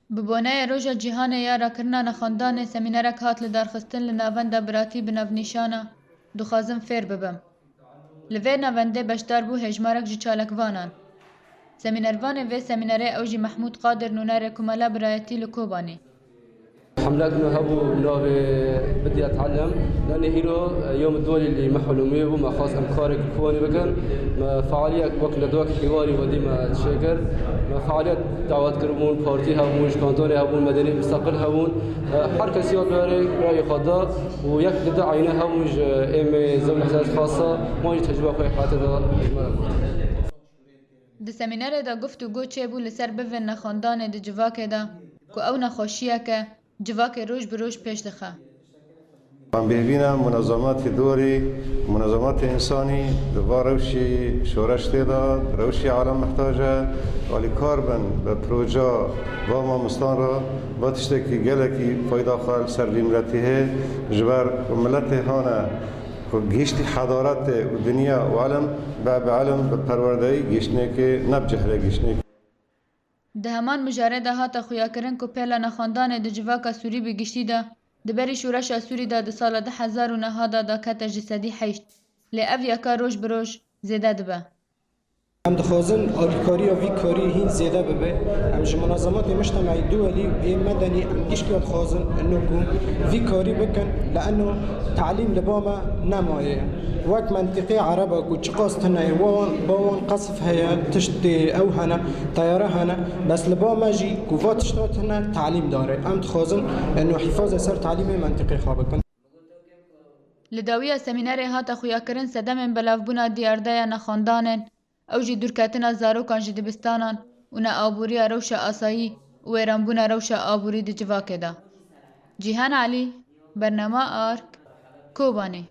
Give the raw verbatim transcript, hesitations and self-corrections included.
Bi boneyê Roja Cîhanê ya Rakirina Nexwendanê semînerek hat lidarxistin li Navenda Biratî bi navnîşana Dixwazim Fêr Bibim. Li vê navendê beşdar bû hêjmarek ji çalakvanan. Semînervanê vê semînerê ew jî Mehmûd Qadir, nûnerê Komela Birayetî li Kobanê. Hemlek me hebû navê Bidya Tealem. Yanî îro, e, yom dolî lî me hulumî bû, me xwest em karek Kobanê bikin. Me fealiyet wek nedwek hîwarî wedî me çêkir. Me fealiyet dawet kiribûn, partî hebûn, ji kantonê hebûn, medenî mustaqil hebûn. E, her kes ya berê rayê xwe da û yek dide eyne hebûn ji êmê zewil hizar xasa, ma jî tecrüba xwe hayatê da ji me re got. Di semînerê de guftûgo çêbû li ser bivên nexwendanê di civakê de, ku ew nexweşiyek e, civakê roj bi roj pêş dixe. Em bêhbîne munezematê dorî, munezematê însanî di va rewşî şoreş tê de, di rewşî alem mihtac e, alîkar bin bi proja va mamostan re, va tiştekî gelekî fayda xwe li ser vî miletî hê, ji ber ku miletê hane ku gihiştî hedaretê û dinya û elm, be bi elm, bi perwerdeyî gihiştinekê, ne bi cehlê gihiştinekê. Di heman mijarê de hate xuyakirin ku pêla nexwendanê di civaka Sûrî bi giştî de di berî şoreşa Sûrî de di sala du hezar û neh de dakete ji sedî heşt, lê ev yeka roj bi roj zêde dibe. Em dixwazin alîkariya vî karî hîn zêde bibe. Em ji munezematê mujtemeyî duwelî û ê medenî em giştiya dixwazin ino ku vî karî bikin, li eno talîm li ba me nemaye. Wek mentiqê ereba ku çiqas tune ye, wa wan, ba wan qesf heye, tiştê ew hene, teyare hene, bes li ba me jî ku va tişta tune talîm dare. Em dixwazin eno hîfazê ser talîmê mentiqê xwe bikin. Li dawiya semînerê hate xuyakirin sedemên belavbûna diyardeya nexwendanên, ew jî dûrketina zarokan ji dibistanan û neaboriya rewşa asayî û wêranbûna rewşa aborî di civakê de. Cîhan Elî, Bernama Ark, Kobanê.